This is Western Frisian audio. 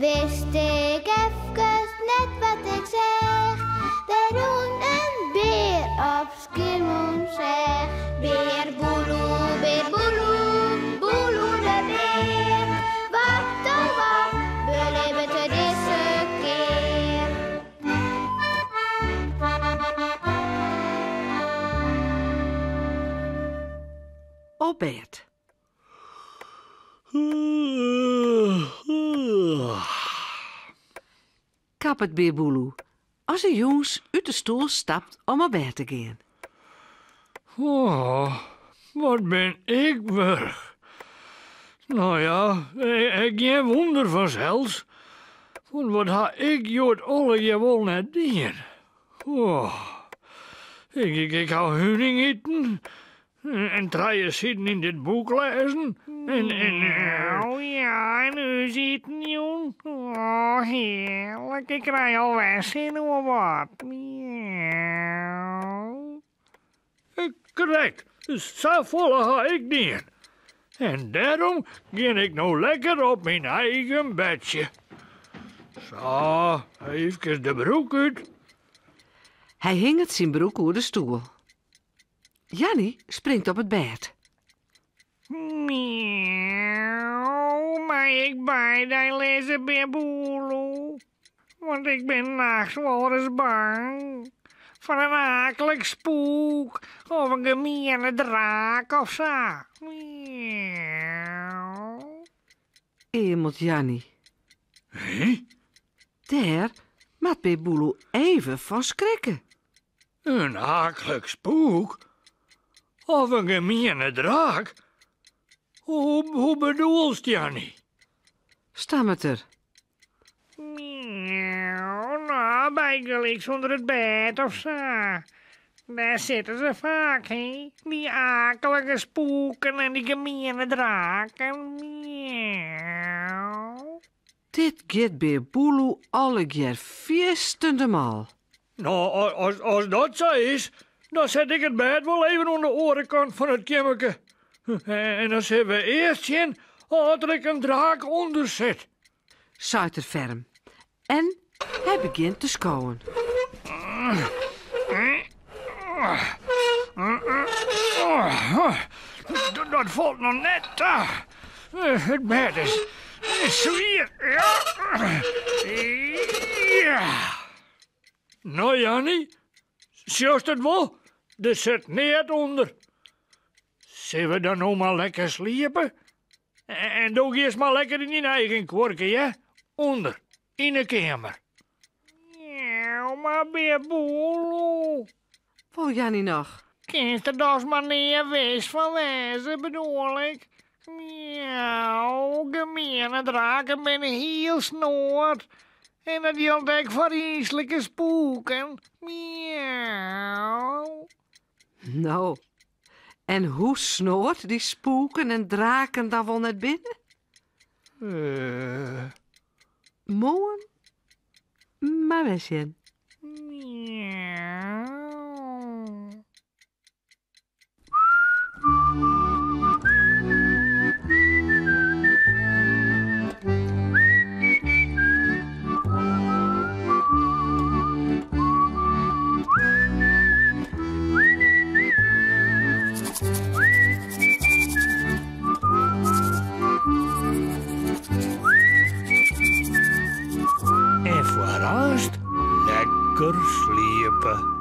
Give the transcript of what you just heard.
Wist ik efkes net wat ik seach. Der rûn in bear op Skiermûntseach. Bear Boeloe, bear Boeloe, Boeloe de bear. Wat oh wat belibbet er dizze kear? Op bêd. Kappet Bear Boeloe as er jûns út de stoel stapt om op bêd te gean. Oh, wat bin ik wurch. No ja, ek gjin wûnder fansels. Want wat ha ik hjoed allegear wol net dien. Oh, ik, ik ha huning iten En trije siden yn dit boek lêzen. En, en, Oh ja, en ús iten jûn. Oh, hearlik. Ik krij alwer sin oan wat. Miauw. Krekt, safolle ha ik dien. En dêrom gean ik no lekker op myn eigen bedsje. Sa, eefkes de broek út. Hy hinget syn broek oer de stoel. Janny springt op it bêd. Miauw, mei ik by dy lizze, Bear Boeloe? Want ik bin nachts wolris bang foar in aaklik spoek of in gemiene draak of sa. Miauw. Eamelt Janny. Hé? Dêr moat Bear Boeloe even fan skrikke. In aaklik spoek? Of in gemiene draak? Hoe bedoelst, Janny? Stammet er. Miauw, no, bygelyks ûnder it bêd of sa. Dêr sitte se faak, hé, dy aaklike spoeken en dy gemiene draken. Miauw. Dit giet Bear Boeloe allegear fierstente mâl. No, as dat sa is, dan set ik it bêd wol even oan de oare kant fan it keammerke. En dan sille we earst sjen oft der ek in draak ûnder sit. Seit er ferm. En hy begjint te skowen. Dat falt noch net ta. It bêd is swier. Ja. No Janny, sjochst it wol? Der sit neat ûnder. Sille we dan no mar lekker sliepe? En do giest mar lekker yn dyn eigen kuorke, hear? Under, yn 'e keamer. Miauw, mar Bear Boeloe. Wol Janny noch? Kinst der dochs mar nea wis fan wêze, bedoel ik. Miauw, gemiene draken binne hiel snoad. En dat jildt ek foar yslike spoeken. Miauw. No, en hoe snoad dy spoeken en draken dan wol net binne? Moarn mar wer sjen. Miauw. En foar aanst lekker sliepe.